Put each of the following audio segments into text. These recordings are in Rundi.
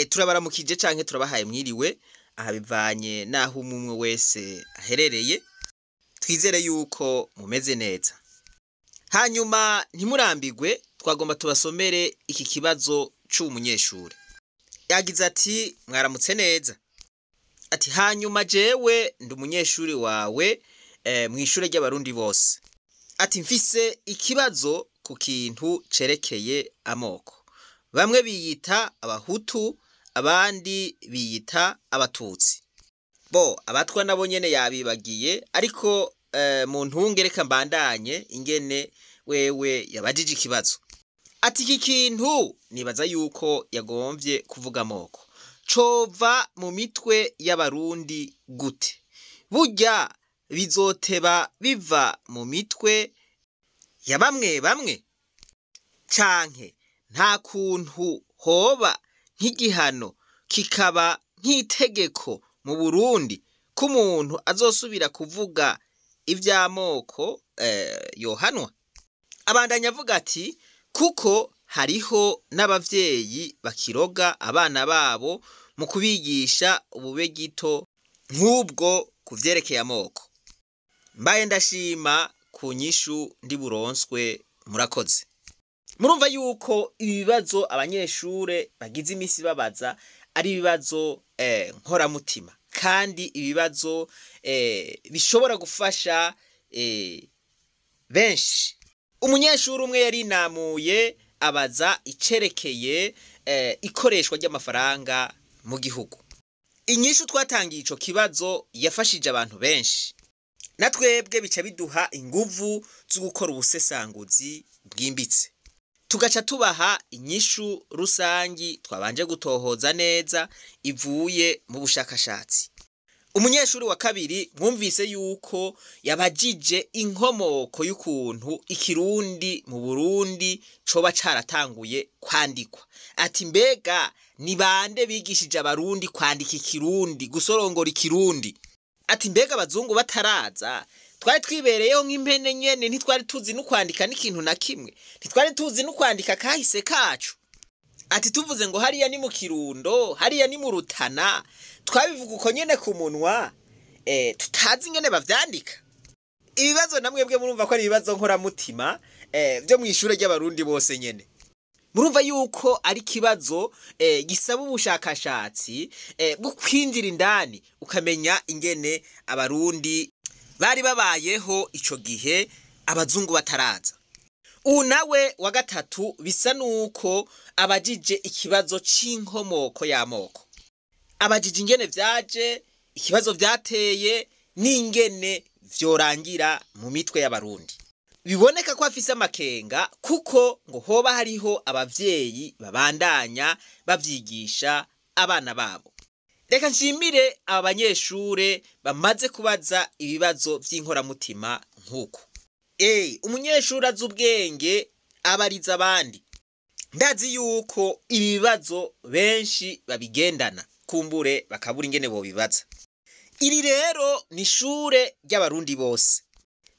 Turabaramukije canke turabahaye mwiriwe, aha bivanye n'aho umwe wese aherereye. Twizere yuko mumeze neza. Hanyuma ntimurambigwe, twagomba tubasomere iki kibazo c'uwu munyeshure. Yagize ati: "Mwaramutse neza." Ati: "Hanyuma jewe ndi umunyeshuri wawe mw'ishure ry'Abarundi bose." Ati: "Mfise ikibazo ku kintu cerekeye amoko. Bamwe biyita Abahutu, abandi biyita Abatutsi." Bo Abatwa nabo nyene yabibagiye, ariko mu ntunge reka mbandanye ingene wewe yabajije ikibazo. Ati: "Iki kintu," nibaza yuko yagomvye kuvuga amoko, "cova mu mitwe y'Abarundi gute? Burya bizoteba biva mu mitwe ya bamwe bamwe? Canke nta kuntu hoba nk'igihano, kikaba nk'itegeko mu Burundi, ko umuntu azosubira kuvuga ivy'amoko yohanwa?" Abandanya avuga ati: "Kuko hariho n'abavyeyi bakiroga abana babo mu kubigisha ubube gito nk'ubwo ku vyerekeye amoko. Mbaye ndashima ku nyishu ndi buronswe, murakoze." Murumva yuko ibibazo abanyeshure bagize imisi babaza ari ibibazo nkoramutima, kandi ibibazo bishobora gufasha benshi. Umunyeshuri umwe yarinamuye abaza icerekeye ikoreshwa ry'amafaranga mu gihugu. Inyishu twatangiye ico kibazo yafashije abantu benshi, na twebwe bica biduha inguvu zo gukora ubusesanguzi bwimbitse, tugaca tubaha inyishu rusangi twabanje gutohoza neza ivuye mu bushakashatsi. Umunyeshuri wa kabiri mwumvise yuko yabajije inkomoko y'ukuntu Ikirundi mu Burundi coba caratanguye kwandikwa. Ati: "Mbega ni bande bigishije Abarundi kwandika Ikirundi, gusorongora Ikirundi?" Ati: "Mbega abazungu bataraza twari twibereyeho nk'impene nyene, ntitwari tuzi no kwandika n'ikintu na kimwe, ntitwari tuzi no kwandika kahise kacu?" Ati: "Tuvuze ngo hariya ni mu Kirundo, hariya ni mu Rutana, twabivuga uko nyene ku munwa, tutazi ingene bavyandika." Ibibazo namwebwe murumva ko ari ibibazo nkoramutima vyo mw'ishure ry'Abarundi bose nyene. Murumva yuko ari ikibazo gisaba ubushakashatsi bwo kwinjira indani, ukamenya ingene Abarundi bari babayeho ico gihe abazungu bataraza. Ubu nawe wa gatatu bisa nuko abajije ikibazo c'inkomoko y'amoko. Abajije ingene vyaje, ikibazo vyateye n'ingene vyorangira mu mitwe y'Abarundi. Biboneka ko afise amakenga, kuko ngo hoba hariho abavyeyi babandanya bavyigisha abana babo. Reka nshimire aba banyeshure bamaze kubaza ibibazo vy'inkoramutima nk'uku. Umunyeshuri azi ubwenge abariza abandi. Ndazi yuko ibi bibazo benshi babigendana, kumbure bakabura ingene bobibaza. Iri rero ni ishure ry'Abarundi bose.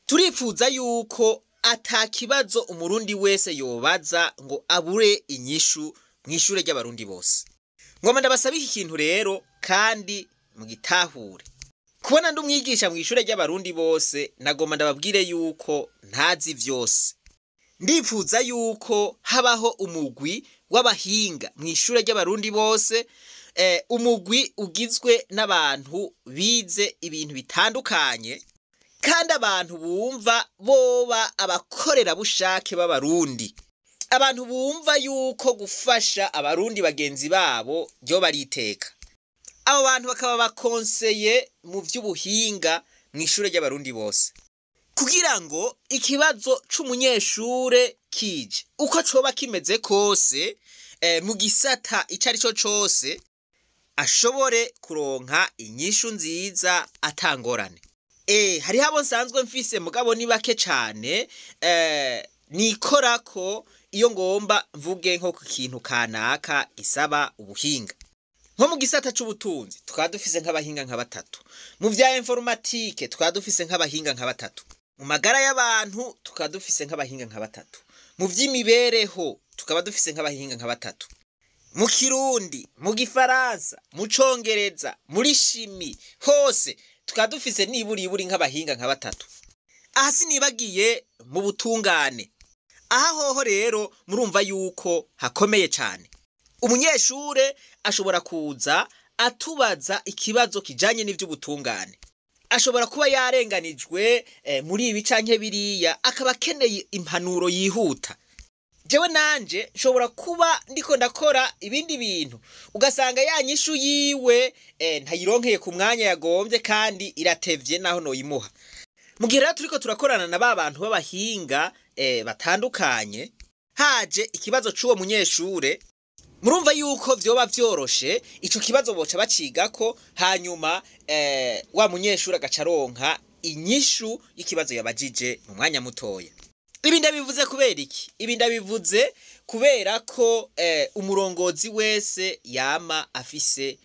Turifuza yuko ata kibazo Umurundi wese yobaza ngo abure inyishu mw'ishure ry'Abarundi bose. Ngoma ndabasaba iki kintu rero kandi mugitahure. Kubona ndi umwigisha mw'ishure ry'Abarundi bose, nagomba ndababwire yuko ntazi vyose. Ndifuza yuko habaho umugwi w'abahinga mw'ishure ry'Abarundi bose, umugwi ugizwe n'abantu bize ibintu bitandukanye, kandi abantu bumva boba abakorerabushake b'Abarundi, abantu bumva yuko gufasha Abarundi bagenzi babo ryoba ari iteka. Abo bantu bakaba bakonseye mu vy'ubuhinga mw'ishure ry'Abarundi bose, kugira ngo ikibazo c'umunyeshure kije uko coba kimeze kose, mu gisata ico ari cyo cose, ashobore kuronka inyishu nziza atangorane. Hariho abo nsanzwe mfise, mugabo ni bake cane, nikorako iyo ngomba mvuge nko ku kintu kanaka gisaba ubuhinga. Nko mu gisata c'ubutunzi tukaba dufise nk'abahinga nka batatu, mu vya informatique tukaba dufise nk'abahinga nka batatu, mu magara y'abantu tukaba dufise nk'abahinga nka batatu, mu vy'imibereho tukaba dufise nk'abahinga nka batatu. Mu Kirundi, mu Gifaransa, mu Congereza, muri chimie, hose tukaba dufise niburiburi nk'abahinga nka batatu. Aha sinibagiye mu butungane. Aha hoho rero murumva yuko hakomeye cane. Umunyeshure ashobora kuza atubaza ikibazo kijanye n'ivy'ubutungane. Ashobora kuba yarenganijwe muri ibi canke biriya, akaba akeneye impanuro yihuta. Jewe nanje nshobora kuba ndiko ndakora ibindi bintu, ugasanga ya nyishu yiwe ntayironkeye ku mwanya yagombye kandi iratevye naho noyimuha. Mu gihe rero turiko turakorana na ba bantu b'abahinga batandukanye, haje ikibazo c'uwo munyeshure, murumva yuko vyoba vyoroshe, ico kibazo boca bacigako, hanyuma wa munyeshure agaca aronka inyishu y'ikibazo yabajije mu mwanya mutoya. Ibi ndabivuze kubera iki? Ibi ndabivuze kubera ko umurongozi wese yama afise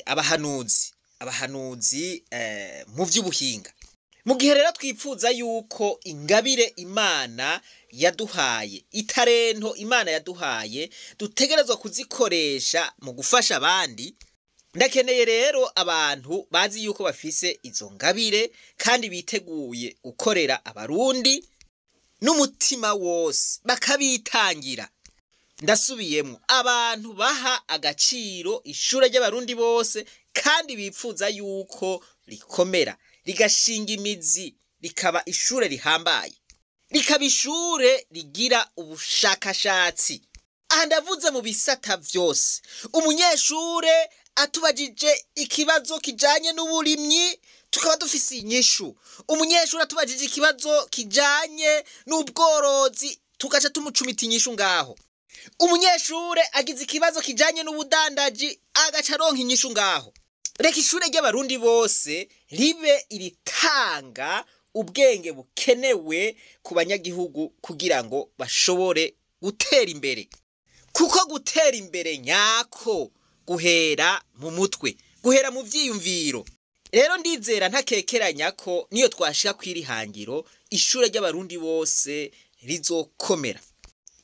abahanuzi mu vy'ubuhinga. Mu gihe rero twipfuza yuko ingabire Imana yaduhaye, itarento Imana yaduhaye, dutegerezwa kuzikoresha mu gufasha abandi, ndakeneye rero abantu bazi yuko bafise izo ngabire kandi biteguye gukorera Abarundi n'umutima wose, bakabitangira. Ndasubiyemwo, abantu baha agaciro ishure ry'Abarundi bose kandi bipfuza yuko rikomera, rigashinga imizi, rikaba ishure rihambaye, rikaba ishure rigira ubushakashatsi. Aha ndavuze mu bisata vyose. Umunyeshure atubajije ikibazo kijanye n'uburimyi, tukaba dufise inyishu. Umunyeshure atubajije ikibazo kijanye n'ubworozi, tugaca tumucumita inyishu ngaho. Umunyeshure agize ikibazo kijanye n'ubudandaji, agaca aronka inyishu ngaho. Reka ishure ry'Abarundi bose ribe iritanga ubwenge bukenewe ku banyagihugu kugira ngo bashobore gutera imbere. Kuko gutera imbere nyako guhera mu mutwe, guhera mu vyiyumviro. Rero ndizera ntakekeranya ko niyo twashika kw'irihangiro, ishure ry'Abarundi bose rizokomera.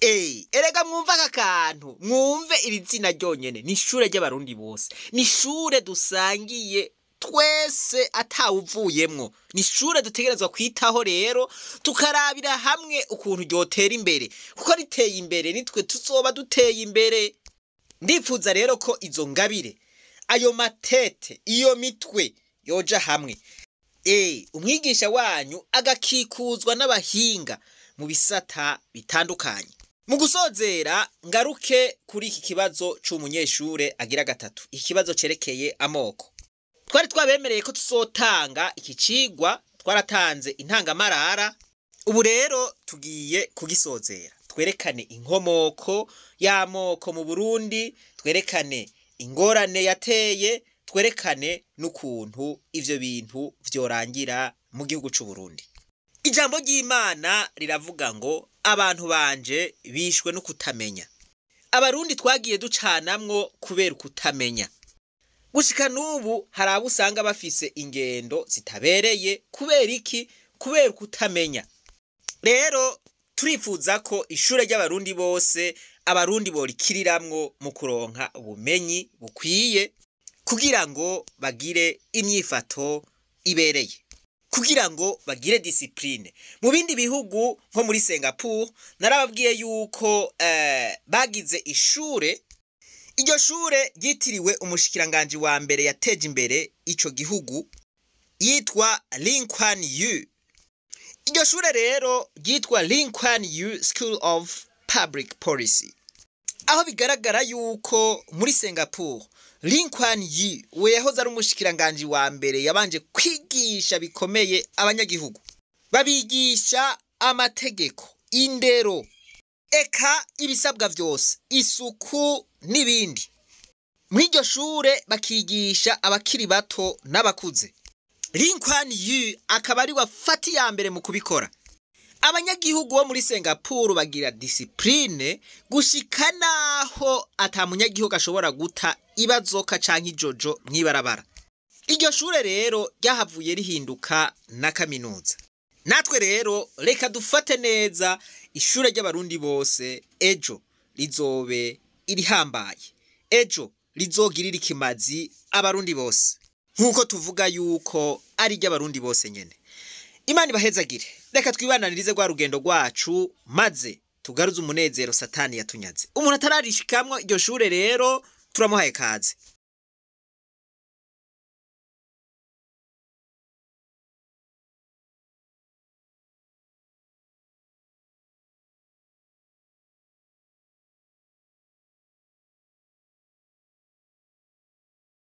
Erega mwumve aka kantu, mwumve iri zina ryonyene, ni ishure ry'Abarundi bose, ni ishure dusangiye twese atawuvuyemwo, ni ishure dutegerezwa kwitaho rero, tukarabira hamwe ukuntu ryotera imbere, kuko riteye imbere nitwe tuzoba duteye imbere. Ndipfuza rero ko izo ngabire, ayo matete, iyo mitwe yoja hamwe. Umwigisha wanyu agakikuzwa n'abahinga mu bisata bitandukanye. Mu gusozera ngaruke kuri iki kibazo c'umunyeshure agira gatatu, iki kibazo cerekeye amoko. Twari twabemereye ko tuzotanga iki cigwa, twaratanze intangamarara, ubu rero tugiye kugisozera. Twerekane inkomoko y'amoko mu Burundi, twerekane ingorane yateye, twerekane n'ukuntu ivyo bintu vyorangira mu gihugu c'u Burundi. Ijambo ry'Imana riravuga ngo abantu banje bishwe no kutamenya. Abarundi twagiye ducanamwo kubera kutamenya. Gushika n'ubu hari abo usanga bafise ingendo zitabereye kubera iki? Kubera kutamenya. Rero turifuza ko ishure ry'Abarundi bose, Abarundi borikiriramwo mu kuronka ubumenyi bukwiye kugira ngo bagire imyifato ibereye, kugira ngo bagire discipline. Mu bindi bihugu nko muri Singapore narababwiye yuko bagize ishure, iryo shure ryitiriwe umushikiranganje wa mbere yateje imbere ico gihugu yitwa Lee Kuan Yew. Iryo shure rero ryitwa Lee Kuan Yew School of Public Policy, aho bigaragara yuko muri Singapore Lee Kuan Yew we yahoze ari umushikiranganje wa mbere yabanje kwigisha bikomeye abanyagihugu, babigisha amategeko, indero, eka ibisabwa vyose, isuku n'ibindi. Muri iryo shure bakigisha abakiri bato n'abakuze. Lee Kuan Yew akaba ari wafati ya mbere mu kubikora. Abanyagihugu bo muri Singapore bagira discipline gushika naho ata munyagihugu ashobora guta ibazoka canke ijojo mwibarabara. Iryo shure rero ryahavuye rihinduka na kaminuza. Natwe rero reka dufate neza ishure ry'Abarundi bose, ejo rizobe irihambaye. Ejo rizogirira ikimazi Abarundi bose, nk'uko tuvuga yuko ari iry'Abarundi bose nyene. Imana ibahezagire. Reka twibananirize rwa rugendo rwacu, maze tugaruze umunezero Satani yatunyaze. Umuntu atararishikamwo iryo shure rero, turamuhaye kaze.